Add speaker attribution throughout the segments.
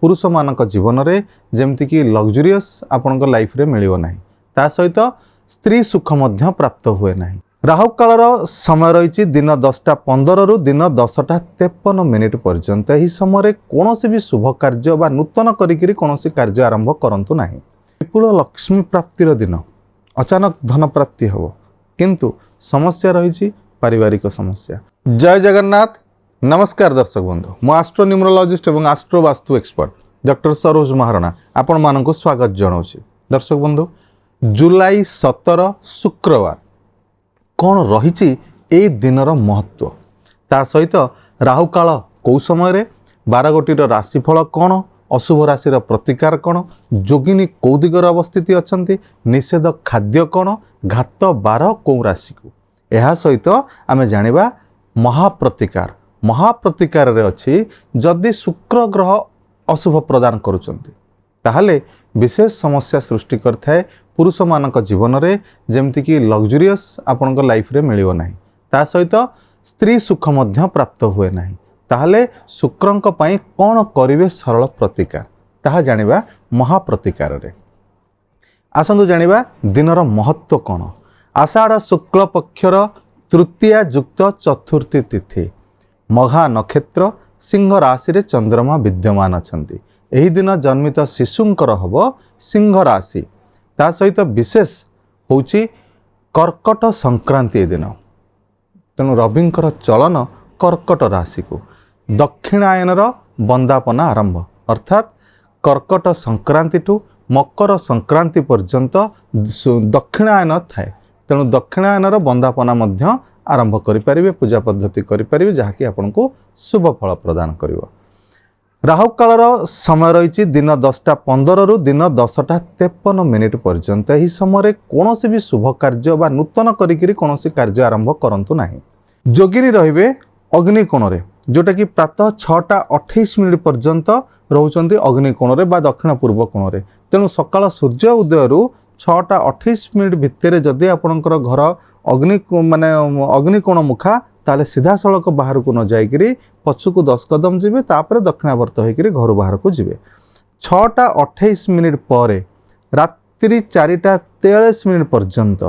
Speaker 1: ପୁରୁଷମାନଙ୍କ ଜୀବନରେ ଯେମିତିକି ଲକ୍ଜୁରିୟସ୍ ଆପଣଙ୍କ ଲାଇଫରେ ମିଳିବ ନାହିଁ, ତା ସହିତ ସ୍ତ୍ରୀ ସୁଖ ମଧ୍ୟ ପ୍ରାପ୍ତ ହୁଏ ନାହିଁ। ରାହୁ କାଳର ସମୟ ରହିଛି ଦିନ 10ଟା 15ରୁ ଦିନ 10ଟା 53 ପର୍ଯ୍ୟନ୍ତ। ଏହି ସମୟରେ କୌଣସି ବି ଶୁଭ କାର୍ଯ୍ୟ ବା ନୂତନ କରିକିରି କୌଣସି କାର୍ଯ୍ୟ ଆରମ୍ଭ କରନ୍ତୁ ନାହିଁ। ବିପୁଳ ଲକ୍ଷ୍ମୀ ପ୍ରାପ୍ତିର ଦିନ, ଅଚାନକ ଧନ ପ୍ରାପ୍ତି ହେବ, କିନ୍ତୁ ସମସ୍ୟା ରହିଛି ପାରିବାରିକ ସମସ୍ୟା। ଜୟ ଜଗନ୍ନାଥ। ନମସ୍କାର ଦର୍ଶକ ବନ୍ଧୁ, ମୁଁ ଆଷ୍ଟ୍ରୋ ନ୍ୟୁମରୋଲୋଜିଷ୍ଟ ଏବଂ ଆଷ୍ଟ୍ରୋ ବାସ୍ତୁ ଏକ୍ସପର୍ଟ ଡକ୍ଟର ସରୋଜ ମହାରଣା ଆପଣମାନଙ୍କୁ ସ୍ୱାଗତ ଜଣାଉଛି। ଦର୍ଶକ ବନ୍ଧୁ, ଜୁଲାଇ 17 ଶୁକ୍ରବାର, କ'ଣ ରହିଛି ଏଇ ଦିନର ମହତ୍ତ୍ୱ, ତା ସହିତ ରାହୁକାଳ କେଉଁ ସମୟରେ, 12 ଗୋଟିର ରାଶିଫଳ କ'ଣ, ଅଶୁଭ ରାଶିର ପ୍ରତିକାର କ'ଣ, ଯୋଗିନୀ କେଉଁ ଦିଗରେ ଅବସ୍ଥିତି ଅଛନ୍ତି, ନିଷେଧ ଖାଦ୍ୟ କ'ଣ, ଘାତ ବାର କେଉଁ ରାଶିକୁ, ଏହା ସହିତ ଆମେ ଜାଣିବା ମହାପ୍ରତିକାର। ମହାପ୍ରତିକାରରେ ଅଛି, ଯଦି ଶୁକ୍ର ଗ୍ରହ ଅଶୁଭ ପ୍ରଦାନ କରୁଛନ୍ତି, ତାହେଲେ ବିଶେଷ ସମସ୍ୟା ସୃଷ୍ଟି କରିଥାଏ ପୁରୁଷମାନଙ୍କ ଜୀବନରେ, ଯେମିତିକି ଲକ୍ଜୁରିୟସ୍ ଆପଣଙ୍କ ଲାଇଫରେ ମିଳିବ ନାହିଁ, ତା ସହିତ ସ୍ତ୍ରୀ ସୁଖ ମଧ୍ୟ ପ୍ରାପ୍ତ ହୁଏ ନାହିଁ। ତାହେଲେ ଶୁକ୍ରଙ୍କ ପାଇଁ କ'ଣ କରିବେ ସରଳ ପ୍ରତିକାର, ତାହା ଜାଣିବା ମହାପ୍ରତିକାରରେ। ଆସନ୍ତୁ ଜାଣିବା ଦିନର ମହତ୍ତ୍ୱ କ'ଣ। ଆଷାଢ଼ ଶୁକ୍ଳ ପକ୍ଷର ତୃତୀୟା ଯୁକ୍ତ ଚତୁର୍ଥୀ ତିଥି, ମଘା ନକ୍ଷତ୍ର, ସିଂହ ରାଶିରେ ଚନ୍ଦ୍ରମା ବିଦ୍ୟମାନ ଅଛନ୍ତି। ଏହି ଦିନ ଜନ୍ମିତ ଶିଶୁଙ୍କର ହେବ ସିଂହ ରାଶି। ତା ସହିତ ବିଶେଷ ହେଉଛି କର୍କଟ ସଂକ୍ରାନ୍ତି ଏ ଦିନ। ତେଣୁ ରବିଙ୍କର ଚଳନ କର୍କଟ ରାଶିକୁ, ଦକ୍ଷିଣାୟନର ବନ୍ଦାପନା ଆରମ୍ଭ, ଅର୍ଥାତ୍ କର୍କଟ ସଂକ୍ରାନ୍ତିଠୁ ମକର ସଂକ୍ରାନ୍ତି ପର୍ଯ୍ୟନ୍ତ ଦକ୍ଷିଣାୟନ ଥାଏ। ତେଣୁ ଦକ୍ଷିଣାୟନର ବନ୍ଦାପନା ମଧ୍ୟ ଆରମ୍ଭ କରିପାରିବେ, ପୂଜା ପଦ୍ଧତି କରିପାରିବେ, ଯାହାକି ଆପଣଙ୍କୁ ଶୁଭ ଫଳ ପ୍ରଦାନ କରିବ। ରାହୁ କାଳର ସମୟ ରହିଛି ଦିନ 10ଟା 15ରୁ ଦିନ 10ଟା 53 ପର୍ଯ୍ୟନ୍ତ। ଏହି ସମୟରେ କୌଣସି ବି ଶୁଭ କାର୍ଯ୍ୟ ବା ନୂତନ କରିକିରି କୌଣସି କାର୍ଯ୍ୟ ଆରମ୍ଭ କରନ୍ତୁ ନାହିଁ। ଯୋଗିନୀ ରହିବେ ଅଗ୍ନିକୋଣରେ, ଯେଉଁଟାକି ପ୍ରାତଃ 6ଟା 28 ପର୍ଯ୍ୟନ୍ତ ରହୁଛନ୍ତି ଅଗ୍ନିକୋଣରେ ବା ଦକ୍ଷିଣ ପୂର୍ବ କୋଣରେ। ତେଣୁ ସକାଳ ସୂର୍ଯ୍ୟ ଉଦୟରୁ 6ଟା 28 ଭିତରେ ଯଦି ଆପଣଙ୍କର ଘର ଅଗ୍ନି ମାନେ ଅଗ୍ନିକୋଣ ମୁଖା, ତାହେଲେ ସିଧାସଳଖ ବାହାରକୁ ନ ଯାଇକିରି ପଛକୁ 10 କଦମ ଯିବେ, ତାପରେ ଦକ୍ଷିଣାବର୍ତ୍ତ ହୋଇକରି ଘରୁ ବାହାରକୁ ଯିବେ। 6ଟା 28 ପରେ ରାତ୍ରି 4ଟା 43 ପର୍ଯ୍ୟନ୍ତ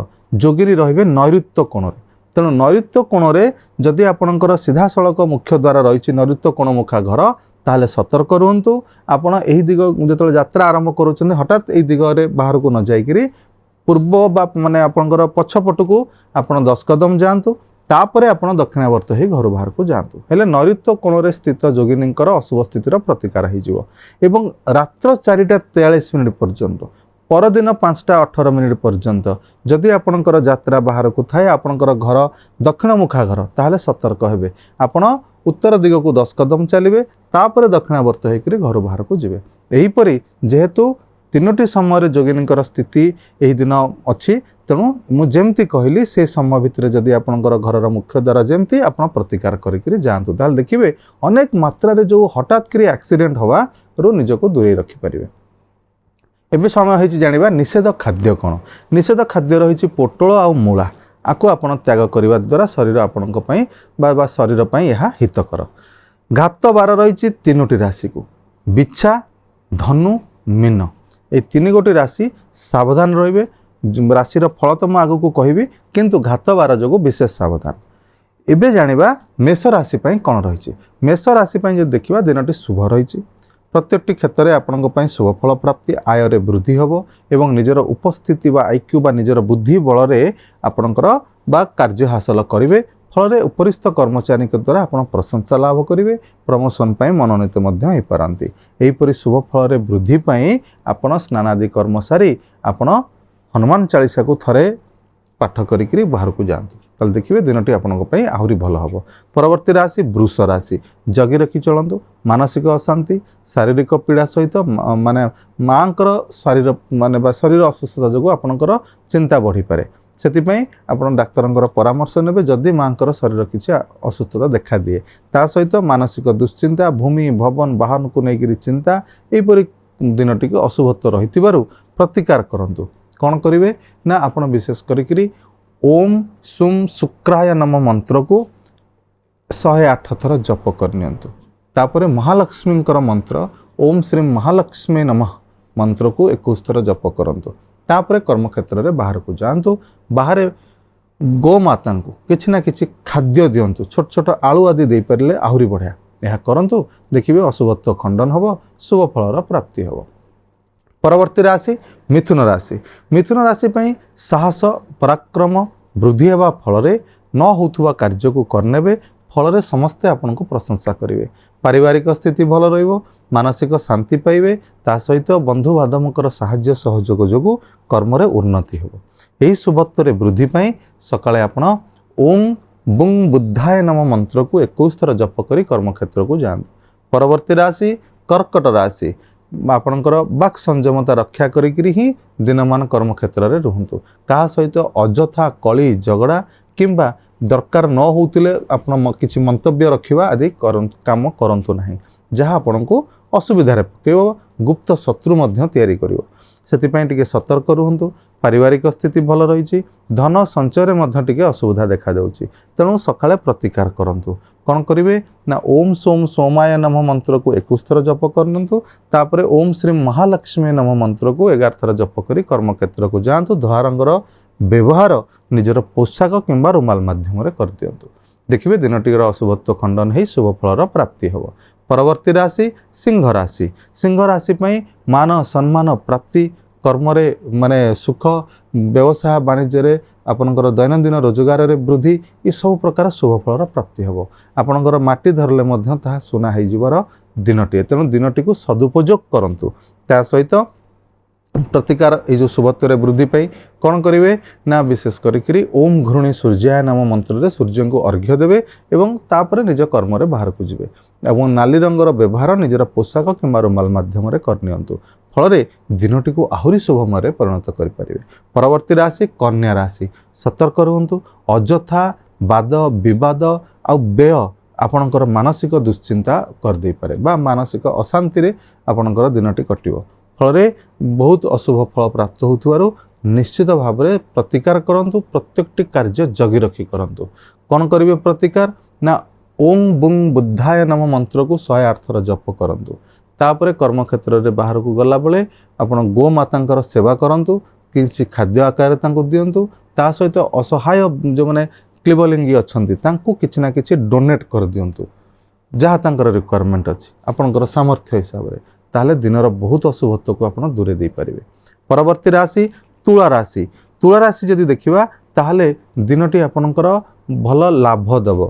Speaker 1: ଯୋଗିନୀ ରହିବେ ନୈଋତ୍ୟ କୋଣରେ। ତେଣୁ ନୈଋତ୍ୟ କୋଣରେ ଯଦି ଆପଣଙ୍କର ସିଧାସଳଖ ମୁଖ୍ୟ ଦ୍ୱାର ରହିଛି, ନୈଋତ୍ୟ କୋଣ ମୁଖା ଘର, ତାହେଲେ ସତର୍କ ରୁହନ୍ତୁ। ଆପଣ ଏହି ଦିଗ ଯେତେବେଳେ ଯାତ୍ରା ଆରମ୍ଭ କରୁଛନ୍ତି, ହଠାତ୍ ଏହି ଦିଗରେ ବାହାରକୁ ନ ଯାଇକିରି ପୂର୍ବ ବା ମାନେ ଆପଣଙ୍କର ପଛପଟକୁ ଆପଣ 10 କଦମ ଯାଆନ୍ତୁ, ତାପରେ ଆପଣ ଦକ୍ଷିଣାବର୍ତ୍ତ ହେଇ ଘରୁ ବାହାରକୁ ଯାଆନ୍ତୁ। ହେଲେ ନୈଋତ୍ୟ କୋଣରେ ସ୍ଥିତ ଯୋଗିନୀଙ୍କର ଅଶୁଭ ସ୍ଥିତିର ପ୍ରତିକାର ହେଇଯିବ। ଏବଂ ରାତ୍ର 4ଟା 43 ପର୍ଯ୍ୟନ୍ତ, ପରଦିନ 5ଟା 18 ପର୍ଯ୍ୟନ୍ତ ଯଦି ଆପଣଙ୍କର ଯାତ୍ରା ବାହାରକୁ ଥାଏ, ଆପଣଙ୍କର ଘର ଦକ୍ଷିଣ ମୁଖା ଘର, ତାହେଲେ ସତର୍କ ହେବେ। ଆପଣ ଉତ୍ତର ଦିଗକୁ 10 କଦମ ଚାଲିବେ, ତାପରେ ଦକ୍ଷିଣାବର୍ତ୍ତ ହେଇକରି ଘରୁ ବାହାରକୁ ଯିବେ। ଏହିପରି ଯେହେତୁ ତିନୋଟି ସମୟରେ ଯୋଗିନୀଙ୍କର ସ୍ଥିତି ଏହି ଦିନ ଅଛି, ତେଣୁ ମୁଁ ଯେମିତି କହିଲି, ସେ ସମୟ ଭିତରେ ଯଦି ଆପଣଙ୍କର ଘରର ମୁଖ୍ୟ ଦ୍ୱାର ଯେମିତି ଆପଣ ପ୍ରତିକାର କରିକିରି ଯାଆନ୍ତୁ, ତାହେଲେ ଦେଖିବେ ଅନେକ ମାତ୍ରାରେ ଯେଉଁ ହଠାତ୍ କରି ଆକ୍ସିଡେଣ୍ଟ ହେବାରୁ ନିଜକୁ ଦୂରେଇ ରଖିପାରିବେ। ଏବେ ସମୟ ହେଇଛି ଜାଣିବା ନିଷେଧ ଖାଦ୍ୟ କ'ଣ। ନିଷେଧ ଖାଦ୍ୟ ରହିଛି ପୋଟଳ ଆଉ ମୂଳା। ଆକୁ ଆପଣ ତ୍ୟାଗ କରିବା ଦ୍ୱାରା ଶରୀର ଆପଣଙ୍କ ପାଇଁ ବା ଶରୀର ପାଇଁ ଏହା ହିତକର। ଘାତ ବାର ରହିଛି ତିନୋଟି ରାଶିକୁ, ବିଛା, ଧନୁ, ମୀନ। ଏଇ ତିନି ଗୋଟି ରାଶି ସାବଧାନ ରହିବେ। ରାଶିର ଫଳ ତ ମୁଁ ଆଗକୁ କହିବି, କିନ୍ତୁ ଘାତ ବାର ଯୋଗୁଁ ବିଶେଷ ସାବଧାନ। ଏବେ ଜାଣିବା ମେଷ ରାଶି ପାଇଁ କ'ଣ ରହିଛି। ମେଷ ରାଶି ପାଇଁ ଯଦି ଦେଖିବା, ଦିନଟି ଶୁଭ ରହିଛି। ପ୍ରତ୍ୟେକଟି କ୍ଷେତ୍ରରେ ଆପଣଙ୍କ ପାଇଁ ଶୁଭ ଫଳ ପ୍ରାପ୍ତି, ଆୟରେ ବୃଦ୍ଧି ହେବ ଏବଂ ନିଜର ଉପସ୍ଥିତି ବା ଆଇକ୍ୟୁ ବା ନିଜର ବୁଦ୍ଧି ବଳରେ ଆପଣଙ୍କର ବା କାର୍ଯ୍ୟ ହାସଲ କରିବେ। ଫଳରେ ଉପରିସ୍ଥ କର୍ମଚାରୀଙ୍କ ଦ୍ୱାରା ଆପଣ ପ୍ରଶଂସା ଲାଭ କରିବେ, ପ୍ରମୋସନ୍ ପାଇଁ ମନୋନୀତ ମଧ୍ୟ ହୋଇପାରନ୍ତି। ଏହିପରି ଶୁଭ ଫଳରେ ବୃଦ୍ଧି ପାଇଁ ଆପଣ ସ୍ନାନାଦି କର୍ମ ସାରି ଆପଣ ହନୁମାନ ଚାଳିଶାକୁ ଥରେ ପାଠ କରିକିରି ବାହାରକୁ ଯାଆନ୍ତୁ, ତାହେଲେ ଦେଖିବେ ଦିନଟି ଆପଣଙ୍କ ପାଇଁ ଆହୁରି ଭଲ ହେବ। ପରବର୍ତ୍ତୀ ରାଶି ବୃଷ ରାଶି। ଜଗି ରଖି ଚଳନ୍ତୁ। ମାନସିକ ଅଶାନ୍ତି, ଶାରୀରିକ ପୀଡ଼ା ସହିତ ମାନେ ମାଆଙ୍କର ଶରୀର ମାନେ ବା ଶରୀର ଅସୁସ୍ଥତା ଯୋଗୁଁ ଆପଣଙ୍କର ଚିନ୍ତା ବଢ଼ିପାରେ। ସେଥିପାଇଁ ଆପଣ ଡାକ୍ତରଙ୍କର ପରାମର୍ଶ ନେବେ, ଯଦି ମାଆଙ୍କର ଶରୀର କିଛି ଅସୁସ୍ଥତା ଦେଖାଦିଏ। ତା ସହିତ ମାନସିକ ଦୁଶ୍ଚିନ୍ତା, ଭୂମି, ଭବନ, ବାହନକୁ ନେଇକରି ଚିନ୍ତା, ଏହିପରି ଦିନଟିକୁ ଅଶୁଭତ୍ୱ ରହିଥିବାରୁ ପ୍ରତିକାର କରନ୍ତୁ। କ'ଣ କରିବେ ନା, ଆପଣ ବିଶେଷ କରିକିରି ଓମ୍ ସୁମ୍ ଶୁକ୍ରାୟ ନମ ମନ୍ତ୍ରକୁ 108 ଥର ଜପ କରିନିଅନ୍ତୁ। ତାପରେ ମହାଲକ୍ଷ୍ମୀଙ୍କର ମନ୍ତ୍ର ଓମ୍ ଶ୍ରୀ ମହାଲକ୍ଷ୍ମୀ ନମଃ ମନ୍ତ୍ରକୁ 21 ଥର ଜପ କରନ୍ତୁ। ତାପରେ କର୍ମକ୍ଷେତ୍ରରେ ବାହାରକୁ ଯାଆନ୍ତୁ। ବାହାରେ ଗୋମାତାଙ୍କୁ କିଛି ନା କିଛି ଖାଦ୍ୟ ଦିଅନ୍ତୁ। ଛୋଟ ଛୋଟ ଆଳୁ ଆଦି ଦେଇପାରିଲେ ଆହୁରି ବଢ଼ିଆ। ଏହା କରନ୍ତୁ, ଦେଖିବେ ଅଶୁଭତ୍ୱ ଖଣ୍ଡନ ହେବ, ଶୁଭ ଫଳର ପ୍ରାପ୍ତି ହେବ। ପରବର୍ତ୍ତୀ ରାଶି ମିଥୁନ ରାଶି। ମିଥୁନ ରାଶି ପାଇଁ ସାହସ ପରାକ୍ରମ ବୃଦ୍ଧି ହେବା ଫଳରେ ନ ହେଉଥିବା କାର୍ଯ୍ୟକୁ କରିନେବେ। ଫଳରେ ସମସ୍ତେ ଆପଣଙ୍କୁ ପ୍ରଶଂସା କରିବେ। ପାରିବାରିକ ସ୍ଥିତି ଭଲ ରହିବ, ମାନସିକ ଶାନ୍ତି ପାଇବେ। ତା ସହିତ ବନ୍ଧୁବାନ୍ଧବଙ୍କର ସାହାଯ୍ୟ ସହଯୋଗ ଯୋଗୁଁ କର୍ମରେ ଉନ୍ନତି ହେବ। ଏହି ଶୁଭତ୍ୱରେ ବୃଦ୍ଧି ପାଇଁ ସକାଳେ ଆପଣ ଓಂ ବୁଂ ବୁଦ୍ଧାୟ ନମ ମନ୍ତ୍ରକୁ 21 ଥର ଜପ କରି କର୍ମକ୍ଷେତ୍ରକୁ ଯାଆନ୍ତୁ। ପରବର୍ତ୍ତୀ ରାଶି କର୍କଟ ରାଶି। ଆପଣଙ୍କର ବାକ୍ ସଂଯମତା ରକ୍ଷା କରିକିରି ହିଁ ଦିନମାନ କର୍ମକ୍ଷେତ୍ରରେ ରୁହନ୍ତୁ। କାହା ସହିତ ଅଯଥା କଳି ଝଗଡ଼ା କିମ୍ବା ଦରକାର ନ ହେଉଥିଲେ ଆପଣ କିଛି ମନ୍ତବ୍ୟ ରଖିବା ଆଦି କାମ କରନ୍ତୁ ନାହିଁ, ଯାହା ଆପଣଙ୍କୁ ଅସୁବିଧାରେ ପକାଇବ, ଗୁପ୍ତ ଶତ୍ରୁ ମଧ୍ୟ ତିଆରି କରିବ। ସେଥିପାଇଁ ଟିକେ ସତର୍କ ରୁହନ୍ତୁ। ପାରିବାରିକ ସ୍ଥିତି ଭଲ ରହିଛି। ଧନ ସଞ୍ଚୟରେ ମଧ୍ୟ ଟିକେ ଅସୁବିଧା ଦେଖାଯାଉଛି, ତେଣୁ ସକାଳେ ପ୍ରତିକାର କରନ୍ତୁ। କ'ଣ କରିବେ ନା ଓମ୍ ସୋମ ସୋମାୟ ନମଃ ମନ୍ତ୍ରକୁ 21 ଥର ଜପ କରନ୍ତୁ। ତାପରେ ଓମ୍ ଶ୍ରୀ ମହାଲକ୍ଷ୍ମୀ ନମଃ ମନ୍ତ୍ରକୁ 11 ଥର ଜପ କରି କର୍ମକ୍ଷେତ୍ରକୁ ଯାଆନ୍ତୁ। ଧଳା ରଙ୍ଗର ବ୍ୟବହାର ନିଜର ପୋଷାକ କିମ୍ବା ରୁମାଲ ମାଧ୍ୟମରେ କରିଦିଅନ୍ତୁ। ଦେଖିବେ ଦିନଟିର ଅଶୁଭତ୍ୱ ଖଣ୍ଡନ ହେଇ ଶୁଭ ଫଳର ପ୍ରାପ୍ତି ହେବ। ପରବର୍ତ୍ତୀ ରାଶି ସିଂହ ରାଶି। ସିଂହ ରାଶି ପାଇଁ ମାନ ସମ୍ମାନ ପ୍ରାପ୍ତି, କର୍ମରେ ମାନେ ସୁଖ, ବ୍ୟବସାୟ ବାଣିଜ୍ୟରେ ଆପଣଙ୍କର ଦୈନନ୍ଦିନ ରୋଜଗାରରେ ବୃଦ୍ଧି, ଏସବୁ ପ୍ରକାର ଶୁଭ ଫଳର ପ୍ରାପ୍ତି ହେବ। ଆପଣଙ୍କର ମାଟି ଧରିଲେ ମଧ୍ୟ ତାହା ସୁନା ହେଇଯିବାର ଦିନଟିଏ, ତେଣୁ ଦିନଟିକୁ ସଦୁପଯୋଗ କରନ୍ତୁ। ତା ସହିତ ପ୍ରତିକାର ଏଇ ଯେଉଁ ଶୁଭତ୍ୱରେ ବୃଦ୍ଧି ପାଇଁ କ'ଣ କରିବେ ନା ବିଶେଷ କରିକିରି ଓମ୍ ଘୃଣୀ ସୂର୍ଯ୍ୟାୟ ନାମ ମନ୍ତ୍ରରେ ସୂର୍ଯ୍ୟଙ୍କୁ ଅର୍ଘ୍ୟ ଦେବେ ଏବଂ ତାପରେ ନିଜ କର୍ମରେ ବାହାରକୁ ଯିବେ ଏବଂ ନାଲି ରଙ୍ଗର ବ୍ୟବହାର ନିଜର ପୋଷାକ କିମ୍ବା ରୁମାଲ ମାଧ୍ୟମରେ କରିନିଅନ୍ତୁ। ଫଳରେ ଦିନଟିକୁ ଆହୁରି ଶୁଭମୟରେ ପରିଣତ କରିପାରିବେ। ପରବର୍ତ୍ତୀ ରାଶି କନ୍ୟା ରାଶି। ସତର୍କ ରୁହନ୍ତୁ। ଅଯଥା ବାଦ ବିବାଦ ଆଉ ବ୍ୟୟ ଆପଣଙ୍କର ମାନସିକ ଦୁଶ୍ଚିନ୍ତା କରିଦେଇପାରେ ବା ମାନସିକ ଅଶାନ୍ତିରେ ଆପଣଙ୍କର ଦିନଟି କଟିବ। ଫଳରେ ବହୁତ ଅଶୁଭ ଫଳ ପ୍ରାପ୍ତ ହେଉଥିବାରୁ ନିଶ୍ଚିତ ଭାବରେ ପ୍ରତିକାର କରନ୍ତୁ। ପ୍ରତ୍ୟେକଟି କାର୍ଯ୍ୟ ଜଗି ରଖି କରନ୍ତୁ। କ'ଣ କରିବେ ପ୍ରତିକାର ନା ଓଂ ବୁଂ ବୁଦ୍ଧାୟ ନମ ମନ୍ତ୍ରକୁ 108 ଥର ଜପ କରନ୍ତୁ। ତାପରେ କର୍ମକ୍ଷେତ୍ରରେ ବାହାରକୁ ଗଲାବେଳେ ଆପଣ ଗୋମାତାଙ୍କର ସେବା କରନ୍ତୁ, କିଛି ଖାଦ୍ୟ ଆକାରରେ ତାଙ୍କୁ ଦିଅନ୍ତୁ। ତା ସହିତ ଅସହାୟ ଯେଉଁମାନେ କ୍ଲିବଲିଙ୍ଗୀ ଅଛନ୍ତି ତାଙ୍କୁ କିଛି ନା କିଛି ଡୋନେଟ୍ କରିଦିଅନ୍ତୁ, ଯାହା ତାଙ୍କର ରିକ୍ୱାରମେଣ୍ଟ ଅଛି ଆପଣଙ୍କର ସାମର୍ଥ୍ୟ ହିସାବରେ। ତାହେଲେ ଦିନର ବହୁତ ଅଶୁଭତ୍ୱକୁ ଆପଣ ଦୂରେଇ ଦେଇପାରିବେ। ପରବର୍ତ୍ତୀ ରାଶି ତୁଳା ରାଶି। ତୁଳା ରାଶି ଯଦି ଦେଖିବା ତାହେଲେ ଦିନଟି ଆପଣଙ୍କର ଭଲ ଲାଭ ଦେବ।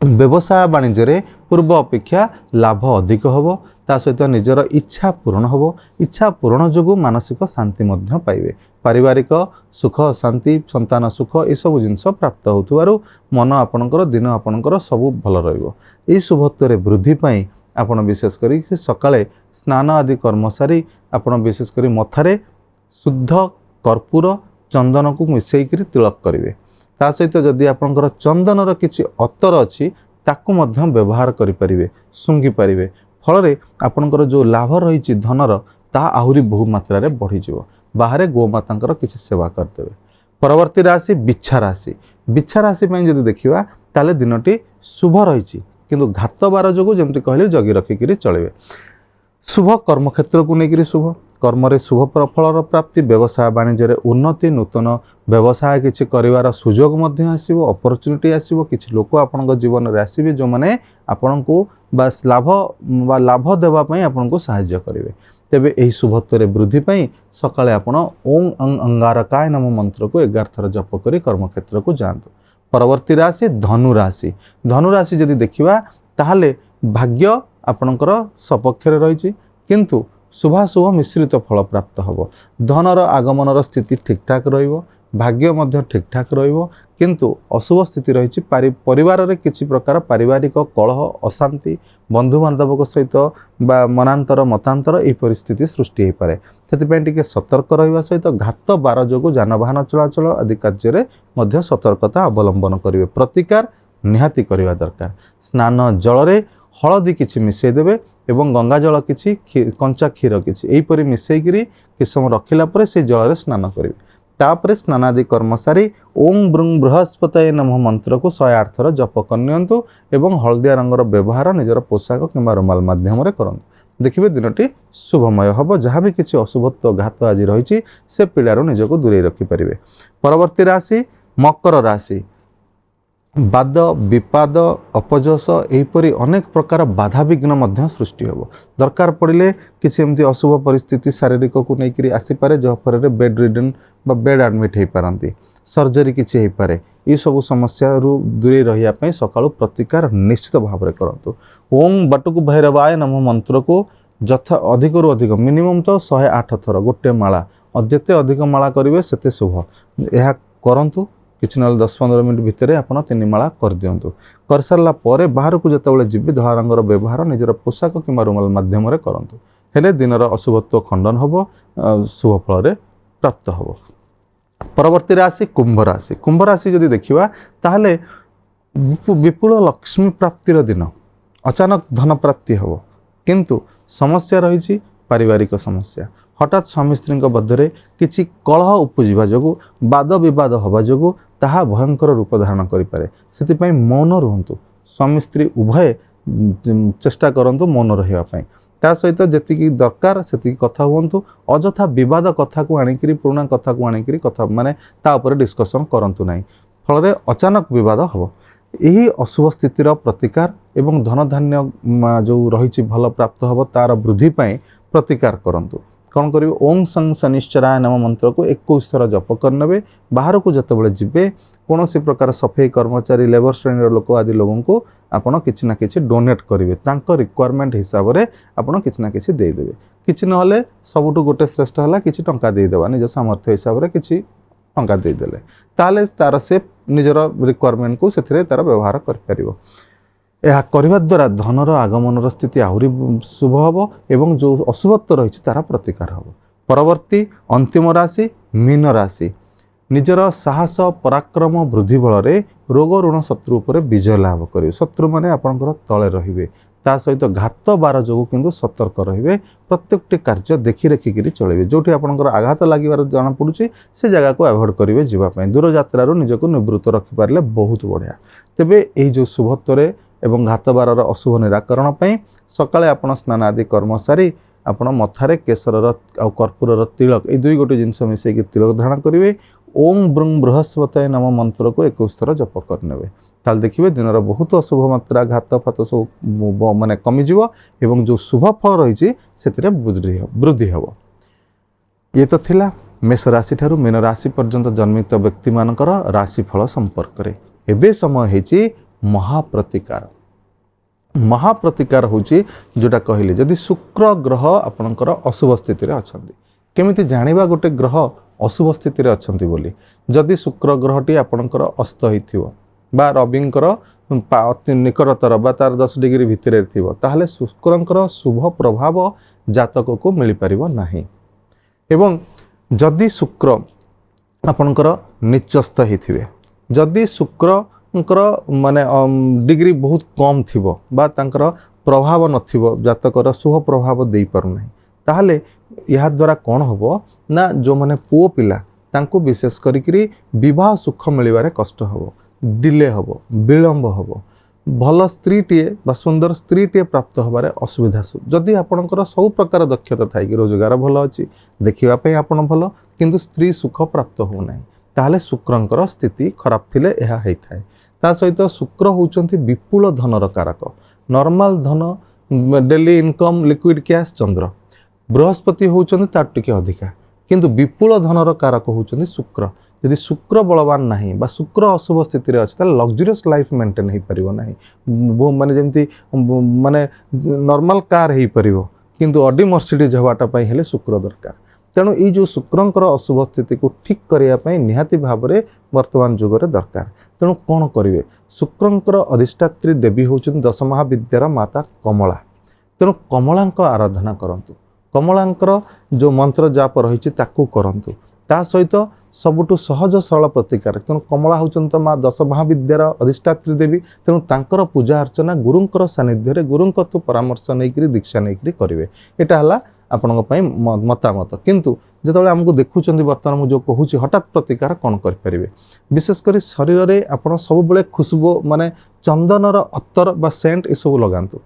Speaker 1: ବ୍ୟବସାୟ ବାଣିଜ୍ୟରେ ପୂର୍ବ ଅପେକ୍ଷା ଲାଭ ଅଧିକ ହେବ। ତା ସହିତ ନିଜର ଇଚ୍ଛା ପୂରଣ ହେବ। ଇଚ୍ଛା ପୂରଣ ଯୋଗୁଁ ମାନସିକ ଶାନ୍ତି ମଧ୍ୟ ପାଇବେ। ପାରିବାରିକ ସୁଖ ଶାନ୍ତି, ସନ୍ତାନ ସୁଖ, ଏସବୁ ଜିନିଷ ପ୍ରାପ୍ତ ହେଉଥିବାରୁ ମନ ଆପଣଙ୍କର, ଦିନ ଆପଣଙ୍କର ସବୁ ଭଲ ରହିବ। ଏହି ଶୁଭତ୍ୱରେ ବୃଦ୍ଧି ପାଇଁ ଆପଣ ବିଶେଷ କରି ସକାଳେ ସ୍ନାନ ଆଦି କର୍ମ ସାରି ଆପଣ ବିଶେଷ କରି ମଥାରେ ଶୁଦ୍ଧ କର୍ପୂର ଚନ୍ଦନକୁ ମିଶାଇକରି ତିଳକ କରିବେ। ତା ସହିତ ଯଦି ଆପଣଙ୍କର ଚନ୍ଦନର କିଛି ଅତର ଅଛି ତାକୁ ମଧ୍ୟ ବ୍ୟବହାର କରିପାରିବେ, ଶୁଙ୍ଘି ପାରିବେ। ଫଳରେ ଆପଣଙ୍କର ଯେଉଁ ଲାଭ ରହିଛି ଧନର ତାହା ଆହୁରି ବହୁ ମାତ୍ରାରେ ବଢ଼ିଯିବ। ବାହାରେ ଗୋମାତାଙ୍କର କିଛି ସେବା କରିଦେବେ। ପରବର୍ତ୍ତୀ ରାଶି ବିଛା ରାଶି। ବିଛା ରାଶି ପାଇଁ ଯଦି ଦେଖିବା ତାହେଲେ ଦିନଟି ଶୁଭ ରହିଛି, କିନ୍ତୁ ଘାତବାର ଯୋଗୁଁ ଯେମିତି କହିଲେ ଜଗି ରଖିକିରି ଚଳିବେ। ଶୁଭ କର୍ମକ୍ଷେତ୍ରକୁ ନେଇକରି ଶୁଭ କର୍ମରେ ଶୁଭ ଫଳର ପ୍ରାପ୍ତି, ବ୍ୟବସାୟ ବାଣିଜ୍ୟରେ ଉନ୍ନତି, ନୂତନ ବ୍ୟବସାୟ କିଛି କରିବାର ସୁଯୋଗ ମଧ୍ୟ ଆସିବ, ଅପରଚ୍ୟୁନିଟି ଆସିବ। କିଛି ଲୋକ ଆପଣଙ୍କ ଜୀବନରେ ଆସିବେ ଯେଉଁମାନେ ଆପଣଙ୍କୁ ବାସ୍ ଲାଭ ବା ଲାଭ ଦେବା ପାଇଁ ଆପଣଙ୍କୁ ସାହାଯ୍ୟ କରିବେ। ତେବେ ଏହି ଶୁଭତ୍ୱରେ ବୃଦ୍ଧି ପାଇଁ ସକାଳେ ଆପଣ ଓଂ ଅଂ ଅଙ୍ଗାରକାୟ ନମ ମନ୍ତ୍ରକୁ 11 ଥର ଜପ କରି କର୍ମକ୍ଷେତ୍ରକୁ ଯାଆନ୍ତୁ। ପରବର୍ତ୍ତୀ ରାଶି ଧନୁ ରାଶି। ଧନୁ ରାଶି ଯଦି ଦେଖିବା ତାହେଲେ ଭାଗ୍ୟ ଆପଣଙ୍କର ସପକ୍ଷରେ ରହିଛି, କିନ୍ତୁ ଶୁଭାଶୁଭ ମିଶ୍ରିତ ଫଳ ପ୍ରାପ୍ତ ହେବ। ଧନର ଆଗମନର ସ୍ଥିତି ଠିକ୍ଠାକ୍ ରହିବ, ଭାଗ୍ୟ ମଧ୍ୟ ଠିକ୍ଠାକ୍ ରହିବ, କିନ୍ତୁ ଅଶୁଭ ସ୍ଥିତି ରହିଛି। ପରିବାରରେ କିଛି ପ୍ରକାର ପାରିବାରିକ କଳହ, ଅଶାନ୍ତି, ବନ୍ଧୁବାନ୍ଧବଙ୍କ ସହିତ ବା ମନାନ୍ତର ମତାନ୍ତର ଏହି ପରିସ୍ଥିତି ସୃଷ୍ଟି ହୋଇପାରେ। ସେଥିପାଇଁ ଟିକେ ସତର୍କ ରହିବା ସହିତ ଘାତ ବାର ଯୋଗୁଁ ଯାନବାହନ ଚଳାଚଳ ଆଦି କାର୍ଯ୍ୟରେ ମଧ୍ୟ ସତର୍କତା ଅବଲମ୍ବନ କରିବେ। ପ୍ରତିକାର ନିହାତି କରିବା ଦରକାର। ସ୍ନାନ ଜଳରେ ହଳଦୀ କିଛି ମିଶାଇ ଦେବେ ଏବଂ ଗଙ୍ଗା ଜଳ କିଛି, କଞ୍ଚା କ୍ଷୀର କିଛି, ଏହିପରି ମିଶାଇକିରି କିଛି ସମୟ ରଖିଲା ପରେ ସେଇ ଜଳରେ ସ୍ନାନ କରିବେ। ତାପରେ ସ୍ନାନାଦି କର୍ମ ସାରି ଓଂ ବୃଂ ବୃହସ୍ପତୟେ ନମଃ ମନ୍ତ୍ରକୁ 108 ଥର ଜପ କରିନିଅନ୍ତୁ ଏବଂ ହଳଦିଆ ରଙ୍ଗର ବ୍ୟବହାର ନିଜର ପୋଷାକ କିମ୍ବା ରୁମାଲ ମାଧ୍ୟମରେ କରନ୍ତୁ। ଦେଖିବେ ଦିନଟି ଶୁଭମୟ ହେବ। ଯାହା ବି କିଛି ଅଶୁଭତ୍ୱ ଘାତ ଆଜି ରହିଛି, ସେ ପୀଡ଼ାରୁ ନିଜକୁ ଦୂରେଇ ରଖିପାରିବେ। ପରବର୍ତ୍ତୀ ରାଶି ମକର ରାଶି। ବାଦ, ବିପାଦ, ଅପଯଶ, ଏହିପରି ଅନେକ ପ୍ରକାର ବାଧାବିଘ୍ନ ମଧ୍ୟ ସୃଷ୍ଟି ହେବ। ଦରକାର ପଡ଼ିଲେ କିଛି ଏମିତି ଅଶୁଭ ପରିସ୍ଥିତି ଶାରୀରିକକୁ ନେଇକରି ଆସିପାରେ, ଯାହାଫଳରେ ବେଡ୍ ରିଡନ୍ ବା ବେଡ୍ ଆଡ଼ମିଟ୍ ହେଇପାରନ୍ତି, ସର୍ଜରୀ କିଛି ହେଇପାରେ। ଏସବୁ ସମସ୍ୟାରୁ ଦୂରେଇ ରହିବା ପାଇଁ ସକାଳୁ ପ୍ରତିକାର ନିଶ୍ଚିତ ଭାବରେ କରନ୍ତୁ। ଓಂ ବଟୁକୁ ଭୈରବାୟ ନମ ମନ୍ତ୍ରକୁ ଯଥା ଅଧିକରୁ ଅଧିକ, ମିନିମମ୍ ତ 108 ଥର ଗୋଟେ ମାଳା, ଆଉ ଯେତେ ଅଧିକ ମାଳା କରିବେ ସେତେ ଶୁଭ। ଏହା କରନ୍ତୁ। କିଛି ନହେଲେ 10-15 ମିନିଟ୍ ଭିତରେ ଆପଣ ତିନି ମାଳା କରିଦିଅନ୍ତୁ। କରିସାରିଲା ପରେ ବାହାରକୁ ଯେତେବେଳେ ଯିବେ, ଧଳା ରଙ୍ଗର ବ୍ୟବହାର ନିଜର ପୋଷାକ କିମ୍ବା ରୁମାଲ ମାଧ୍ୟମରେ କରନ୍ତୁ। ହେଲେ ଦିନର ଅଶୁଭତ୍ୱ ଖଣ୍ଡନ ହେବ, ଶୁଭ ଫଳରେ ପ୍ରାପ୍ତ ହେବ। ପରବର୍ତ୍ତୀ ରାଶି କୁମ୍ଭ ରାଶି। କୁମ୍ଭ ରାଶି ଯଦି ଦେଖିବା, ତାହେଲେ ବିପୁଳ ଲକ୍ଷ୍ମୀ ପ୍ରାପ୍ତିର ଦିନ, ଅଚାନକ ଧନ ପ୍ରାପ୍ତି ହେବ। କିନ୍ତୁ ସମସ୍ୟା ରହିଛି ପାରିବାରିକ ସମସ୍ୟା। ହଠାତ୍ ସ୍ୱାମୀ ସ୍ତ୍ରୀଙ୍କ ମଧ୍ୟରେ କିଛି କଳହ ଉପୁଜିବା ଯୋଗୁଁ, ବାଦ ବିବାଦ ହେବା ଯୋଗୁଁ ତାହା ଭୟଙ୍କର ରୂପ ଧାରଣ କରିପାରେ। ସେଥିପାଇଁ ମୌନ ରୁହନ୍ତୁ। ସ୍ୱାମୀ ସ୍ତ୍ରୀ ଉଭୟେ ଚେଷ୍ଟା କରନ୍ତୁ ମୌନ ରହିବା ପାଇଁ। ତା ସହିତ ଯେତିକି ଦରକାର ସେତିକି କଥା ହୁଅନ୍ତୁ। ଅଯଥା ବିବାଦ କଥାକୁ ଆଣିକିରି, ପୁରୁଣା କଥାକୁ ଆଣିକିରି କଥା ମାନେ ତା ଉପରେ ଡିସ୍କସନ୍ କରନ୍ତୁ ନାହିଁ। ଫଳରେ ଅଚାନକ ବିବାଦ ହେବ। ଏହି ଅଶୁଭ ସ୍ଥିତିର ପ୍ରତିକାର ଏବଂ ଧନଧାନ୍ୟ ଯେଉଁ ରହିଛି ଭଲ ପ୍ରାପ୍ତ ହେବ, ତାର ବୃଦ୍ଧି ପାଇଁ ପ୍ରତିକାର କରନ୍ତୁ। କ'ଣ କରିବେ? ଓଂ ସଂ ଶନିଶ୍ଚରାୟ ନମ ମନ୍ତ୍ରକୁ 21 ଥର ଜପ କରିନେବେ। ବାହାରକୁ ଯେତେବେଳେ ଯିବେ, କୌଣସି ପ୍ରକାର ସଫେଇ କର୍ମଚାରୀ, ଲେବର ଶ୍ରେଣୀର ଲୋକ ଆଦି ଲୋକଙ୍କୁ ଆପଣ କିଛି ନା କିଛି ଡୋନେଟ୍ କରିବେ। ତାଙ୍କ ରିକ୍ୱାରମେଣ୍ଟ ହିସାବରେ ଆପଣ କିଛି ନା କିଛି ଦେଇଦେବେ। କିଛି ନହେଲେ ସବୁଠୁ ଗୋଟେ ଶ୍ରେଷ୍ଠ ହେଲା କିଛି ଟଙ୍କା ଦେଇଦେବା। ନିଜ ସାମର୍ଥ୍ୟ ହିସାବରେ କିଛି ଟଙ୍କା ଦେଇଦେଲେ, ତାହେଲେ ତାର ସେ ନିଜର ରିକ୍ୱାରମେଣ୍ଟକୁ ସେଥିରେ ତାର ବ୍ୟବହାର କରିପାରିବ। ଏହା କରିବା ଦ୍ୱାରା ଧନର ଆଗମନର ସ୍ଥିତି ଆହୁରି ଶୁଭ ହେବ ଏବଂ ଯେଉଁ ଅଶୁଭତ୍ୱ ରହିଛି ତାର ପ୍ରତିକାର ହେବ। ପରବର୍ତ୍ତୀ ଅନ୍ତିମ ରାଶି ମୀନ ରାଶି। ନିଜର ସାହସ ପରାକ୍ରମ ବୃଦ୍ଧି ବଳରେ ରୋଗ, ଋଣ, ଶତ୍ରୁ ଉପରେ ବିଜୟ ଲାଭ କରିବେ। ଶତ୍ରୁମାନେ ଆପଣଙ୍କର ତଳେ ରହିବେ। ତା ସହିତ ଘାତ ବାର ଯୋଗୁଁ କିନ୍ତୁ ସତର୍କ ରହିବେ। ପ୍ରତ୍ୟେକଟି କାର୍ଯ୍ୟ ଦେଖି ଦେଖିକିରି ଚଳିବେ। ଯେଉଁଠି ଆପଣଙ୍କର ଆଘାତ ଲାଗିବାର ଜଣାପଡ଼ୁଛି, ସେ ଜାଗାକୁ ଆଭଏଡ଼ କରିବେ ଯିବା ପାଇଁ। ଦୂରଯାତ୍ରାରୁ ନିଜକୁ ନିବୃତ୍ତ ରଖିପାରିଲେ ବହୁତ ବଢ଼ିଆ। ତେବେ ଏହି ଯେଉଁ ଶୁଭତ୍ୱରେ ଏବଂ ଘାତବାରର ଅଶୁଭ ନିରାକରଣ ପାଇଁ ସକାଳେ ଆପଣ ସ୍ନାନ ଆଦି କର୍ମ ସାରି ଆପଣ ମଥାରେ କେଶରର ଆଉ କର୍ପୂରର ତିଳକ, ଏଇ ଦୁଇ ଗୋଟି ଜିନିଷ ମିଶାଇକି ତିଳକ ଧାରଣ କରିବେ। ଓಂ ବୃଂ ବୃହସ୍ପତୟ ନମ ମନ୍ତ୍ରକୁ 21 ଥର ଜପ କରିନେବେ। ତାହେଲେ ଦେଖିବେ ଦିନର ବହୁତ ଅଶୁଭ ମାତ୍ରା, ଘାତ ଫାତ ସବୁ ମାନେ କମିଯିବ ଏବଂ ଯେଉଁ ଶୁଭ ଫଳ ରହିଛି ସେଥିରେ ବୃଦ୍ଧି ହେବ। ଇଏ ତ ଥିଲା ମେଷ ରାଶିଠାରୁ ମୀନ ରାଶି ପର୍ଯ୍ୟନ୍ତ ଜନ୍ମିତ ବ୍ୟକ୍ତିମାନଙ୍କର ରାଶିଫଳ ସମ୍ପର୍କରେ। ଏବେ ସମୟ ହେଇଛି ମହାପ୍ରତିକାର। ମହାପ୍ରତିକାର ହେଉଛି ଯେଉଁଟା କହିଲି, ଯଦି ଶୁକ୍ର ଗ୍ରହ ଆପଣଙ୍କର ଅଶୁଭ ସ୍ଥିତିରେ ଅଛନ୍ତି। କେମିତି ଜାଣିବା ଗୋଟେ ଗ୍ରହ ଅଶୁଭ ସ୍ଥିତିରେ ଅଛନ୍ତି ବୋଲି? ଯଦି ଶୁକ୍ର ଗ୍ରହଟି ଆପଣଙ୍କର ଅସ୍ତ ହେଇଥିବ ବା ରବିଙ୍କର ଅତି ନିକଟତର ବା ତାର 10 ଡିଗ୍ରୀ ଭିତରେ ଥିବ, ତାହେଲେ ଶୁକ୍ରଙ୍କର ଶୁଭ ପ୍ରଭାବ ଜାତକକୁ ମିଳିପାରିବ ନାହିଁ। ଏବଂ ଯଦି ଶୁକ୍ର ଆପଣଙ୍କର ନିଚସ୍ଥ ହେଇଥିବେ, ଯଦି ଶୁକ୍ରଙ୍କର ମାନେ ଡିଗ୍ରୀ ବହୁତ କମ୍ ଥିବ ବା ତାଙ୍କର ପ୍ରଭାବ ନଥିବ, ଜାତକର ଶୁଭ ପ୍ରଭାବ ଦେଇପାରୁନାହିଁ, ତାହେଲେ ଏହାଦ୍ୱାରା କ'ଣ ହେବ ନା, ଯେଉଁମାନେ ପୁଅ ପିଲା ତାଙ୍କୁ ବିଶେଷ କରିକିରି ବିବାହ ସୁଖ ମିଳିବାରେ କଷ୍ଟ ହେବ, ଡିଲେ ହେବ, ବିଳମ୍ବ ହେବ। ଭଲ ସ୍ତ୍ରୀଟିଏ ବା ସୁନ୍ଦର ସ୍ତ୍ରୀଟିଏ ପ୍ରାପ୍ତ ହେବାରେ ଅସୁବିଧା। ଯଦି ଆପଣଙ୍କର ସବୁ ପ୍ରକାର ଦକ୍ଷତା ଥାଇକି, ରୋଜଗାର ଭଲ ଅଛି, ଦେଖିବା ପାଇଁ ଆପଣ ଭଲ, କିନ୍ତୁ ସ୍ତ୍ରୀ ସୁଖ ପ୍ରାପ୍ତ ହେଉନାହିଁ, ତାହେଲେ ଶୁକ୍ରଙ୍କର ସ୍ଥିତି ଖରାପ ଥିଲେ ଏହା ହେଇଥାଏ। ତା ସହିତ ଶୁକ୍ର ହେଉଛନ୍ତି ବିପୁଳ ଧନର କାରକ। ନର୍ମାଲ ଧନ, ଡେଲି ଇନକମ୍, ଲିକ୍ୱିଡ଼ କ୍ୟାସ୍ ଚନ୍ଦ୍ର, ବୃହସ୍ପତି ହେଉଛନ୍ତି ତାଠୁ ଟିକେ ଅଧିକା, କିନ୍ତୁ ବିପୁଳ ଧନର କାରକ ହେଉଛନ୍ତି ଶୁକ୍ର। ଯଦି ଶୁକ୍ର ବଳବାନ ନାହିଁ ବା ଶୁକ୍ର ଅଶୁଭ ସ୍ଥିତିରେ ଅଛି, ତାହେଲେ ଲକ୍ଜୁରିୟସ୍ ଲାଇଫ୍ ମେଣ୍ଟେନ୍ ହେଇପାରିବ ନାହିଁ। ମାନେ ଯେମିତି ମାନେ ନର୍ମାଲ କାର୍ ହେଇପାରିବ, କିନ୍ତୁ ଅଡି ମର୍ସିଡ଼ିଜ୍ ହେବାଟା ପାଇଁ ହେଲେ ଶୁକ୍ର ଦରକାର। ତେଣୁ ଏଇ ଯେଉଁ ଶୁକ୍ରଙ୍କର ଅଶୁଭ ସ୍ଥିତିକୁ ଠିକ୍ କରିବା ପାଇଁ ନିହାତି ଭାବରେ ବର୍ତ୍ତମାନ ଯୁଗରେ ଦରକାର। ତେଣୁ କ'ଣ କରିବେ? ଶୁକ୍ରଙ୍କର ଅଧିଷ୍ଠାତ୍ରୀ ଦେବୀ ହେଉଛନ୍ତି ଦଶମହାବିଦ୍ୟାର ମାତା କମଳା। ତେଣୁ କମଳାଙ୍କ ଆରାଧନା କରନ୍ତୁ। କମଳାଙ୍କର ଯେଉଁ ମନ୍ତ୍ର ଜାପ ରହିଛି ତାକୁ କରନ୍ତୁ। ତା ସହିତ ସବୁଠୁ ସହଜ ସରଳ ପ୍ରତିକାର, ତେଣୁ କମଳା ହେଉଛନ୍ତି ତ ମା ଦଶ ମହାବିଦ୍ୟାର ଅଧିଷ୍ଠାତ୍ରୀ ଦେବୀ। ତେଣୁ ତାଙ୍କର ପୂଜା ଅର୍ଚ୍ଚନା ଗୁରୁଙ୍କର ସାନ୍ନିଧ୍ୟରେ, ଗୁରୁଙ୍କଠୁ ପରାମର୍ଶ ନେଇକରି, ଦୀକ୍ଷା ନେଇକରି କରିବେ। ଏଇଟା ହେଲା ଆପଣଙ୍କ ପାଇଁ ମତାମତ। କିନ୍ତୁ ଯେତେବେଳେ ଆମକୁ ଦେଖୁଛନ୍ତି, ବର୍ତ୍ତମାନ ମୁଁ ଯେଉଁ କହୁଛି ହଠାତ୍ ପ୍ରତିକାର କ'ଣ କରିପାରିବେ, ବିଶେଷ କରି ଶରୀରରେ ଆପଣ ସବୁବେଳେ ଖୁସବୁ ମାନେ ଚନ୍ଦନର ଅତର ବା ସେଣ୍ଟ ଏସବୁ ଲଗାନ୍ତୁ।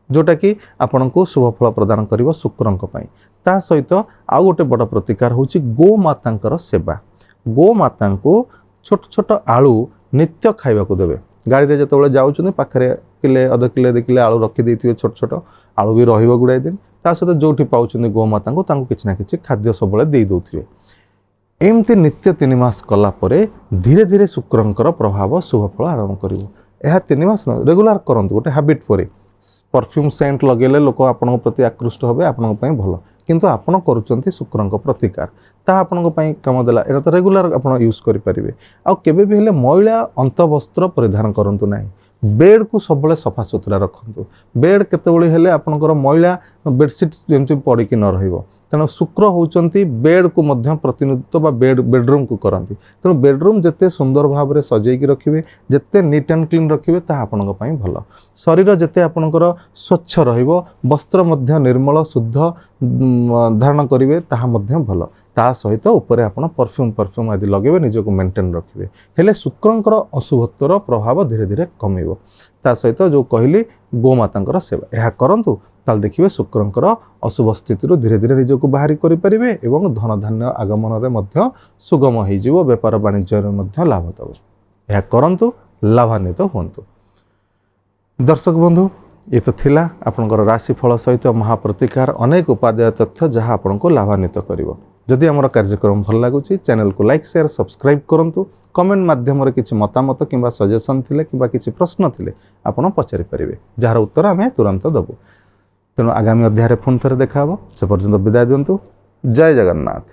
Speaker 1: ଯେଉଁଟାକି ଆପଣଙ୍କୁ ଶୁଭଫଳ ପ୍ରଦାନ କରିବ ଶୁକ୍ରଙ୍କ ପାଇଁ। ତା ସହିତ ଆଉ ଗୋଟେ ବଡ଼ ପ୍ରତିକାର ହେଉଛି ଗୋମାତାଙ୍କର ସେବା। ଗୋମାତାଙ୍କୁ ଛୋଟ ଛୋଟ ଆଳୁ ନିତ୍ୟ ଖାଇବାକୁ ଦେବେ। ଗାଡ଼ିରେ ଯେତେବେଳେ ଯାଉଛନ୍ତି, ପାଖରେ କିଲେ, ଅଧ କିଲେ, 2 କିଲେ ଆଳୁ ରଖିଦେଇଥିବେ। ଛୋଟ ଛୋଟ ଆଳୁ ବି ରହିବ ଗୁଡ଼ାଏ ଦିନ। ତା ସହିତ ଯେଉଁଠି ପାଉଛନ୍ତି ଗୋମାତାଙ୍କୁ, ତାଙ୍କୁ କିଛି ନା କିଛି ଖାଦ୍ୟ ସବୁବେଳେ ଦେଇ ଦେଉଥିବେ। ଏମିତି ନିତ୍ୟ 3 ମାସ କଲା ପରେ ଧୀରେ ଧୀରେ ଶୁକ୍ରଙ୍କର ପ୍ରଭାବ ଶୁଭଫଳ ଆରମ୍ଭ କରିବ। ଏହା 3 ମାସ ରେଗୁଲାର କରନ୍ତୁ ଗୋଟେ ହାବିଟ୍ ପରି। ପରଫ୍ୟୁମ୍ ସେଣ୍ଟ ଲଗେଇଲେ ଲୋକ ଆପଣଙ୍କ ପ୍ରତି ଆକୃଷ୍ଟ ହେବେ, ଆପଣଙ୍କ ପାଇଁ ଭଲ। କିନ୍ତୁ ଆପଣ କରୁଛନ୍ତି ଶୁକ୍ରଙ୍କ ପ୍ରତିକାର, ତାହା ଆପଣଙ୍କ ପାଇଁ କାମ ଦେଲା। ଏଇଟା ତ ରେଗୁଲାର ଆପଣ ୟୁଜ୍ କରିପାରିବେ। ଆଉ କେବେ ବି ହେଲେ ମଇଳା ଅନ୍ତବସ୍ତ୍ର ପରିଧାନ କରନ୍ତୁ ନାହିଁ। ବେଡ଼୍କୁ ସବୁବେଳେ ସଫାସୁତୁରା ରଖନ୍ତୁ। ବେଡ଼୍ କେତେବେଳେ ହେଲେ ଆପଣଙ୍କର ମଇଳା ବେଡ଼ସିଟ୍ ଯେମିତି ପଡ଼ିକି ନ ରହିବ। ତେଣୁ ଶୁକ୍ର ହେଉଛନ୍ତି ବେଡ଼୍କୁ ମଧ୍ୟ ପ୍ରତିନିଧିତ୍ୱ ବା ବେଡ଼ରୁମ୍କୁ କରନ୍ତି। ତେଣୁ ବେଡ଼ରୁମ୍ ଯେତେ ସୁନ୍ଦର ଭାବରେ ସଜେଇକି ରଖିବେ, ଯେତେ ନିଟ୍ ଆଣ୍ଡ କ୍ଲିନ୍ ରଖିବେ, ତାହା ଆପଣଙ୍କ ପାଇଁ ଭଲ। ଶରୀର ଯେତେ ଆପଣଙ୍କର ସ୍ୱଚ୍ଛ ରହିବ, ବସ୍ତ୍ର ମଧ୍ୟ ନିର୍ମଳ ଶୁଦ୍ଧ ଧାରଣ କରିବେ, ତାହା ମଧ୍ୟ ଭଲ। ତା ସହିତ ଉପରେ ଆପଣ ପରଫ୍ୟୁମ୍ ଆଦି ଲଗେଇବେ, ନିଜକୁ ମେଣ୍ଟେନ୍ ରଖିବେ, ହେଲେ ଶୁକ୍ରଙ୍କର ଅଶୁଭତ୍ୱର ପ୍ରଭାବ ଧୀରେ ଧୀରେ କମିବ। ତା ସହିତ ଯେଉଁ କହିଲି ଗୋମାତାଙ୍କର ସେବା, ଏହା କରନ୍ତୁ। ତାହେଲେ ଦେଖିବେ ଶୁକ୍ରଙ୍କର ଅଶୁଭ ସ୍ଥିତିରୁ ଧୀରେ ଧୀରେ ନିଜକୁ ବାହାରି କରିପାରିବେ ଏବଂ ଧନଧାନ୍ୟ ଆଗମନରେ ମଧ୍ୟ ସୁଗମ ହେଇଯିବ, ବେପାର ବାଣିଜ୍ୟରେ ମଧ୍ୟ ଲାଭ ଦେବ। ଏହା କରନ୍ତୁ, ଲାଭାନ୍ୱିତ ହୁଅନ୍ତୁ। ଦର୍ଶକ ବନ୍ଧୁ, ଏ ତ ଥିଲା ଆପଣଙ୍କର ରାଶିଫଳ ସହିତ ମହାପ୍ରତିକାର, ଅନେକ ଉପାଦେୟ ତଥ୍ୟ ଯାହା ଆପଣଙ୍କୁ ଲାଭାନ୍ୱିତ କରିବ। ଯଦି ଆମର କାର୍ଯ୍ୟକ୍ରମ ଭଲ ଲାଗୁଛି, ଚ୍ୟାନେଲକୁ ଲାଇକ୍, ସେୟାର, ସବସ୍କ୍ରାଇବ୍ କରନ୍ତୁ। କମେଣ୍ଟ ମାଧ୍ୟମରେ କିଛି ମତାମତ କିମ୍ବା ସଜେସନ୍ ଥିଲେ କିମ୍ବା କିଛି ପ୍ରଶ୍ନ ଥିଲେ ଆପଣ ପଚାରିପାରିବେ, ଯାହାର ଉତ୍ତର ଆମେ ତୁରନ୍ତ ଦେବୁ। ତେଣୁ ଆଗାମୀ ଅଧ୍ୟାୟରେ ପୁଣି ଥରେ ଦେଖା ହେବ। ସେ ପର୍ଯ୍ୟନ୍ତ ବିଦାୟ ଦିଅନ୍ତୁ। ଜୟ ଜଗନ୍ନାଥ।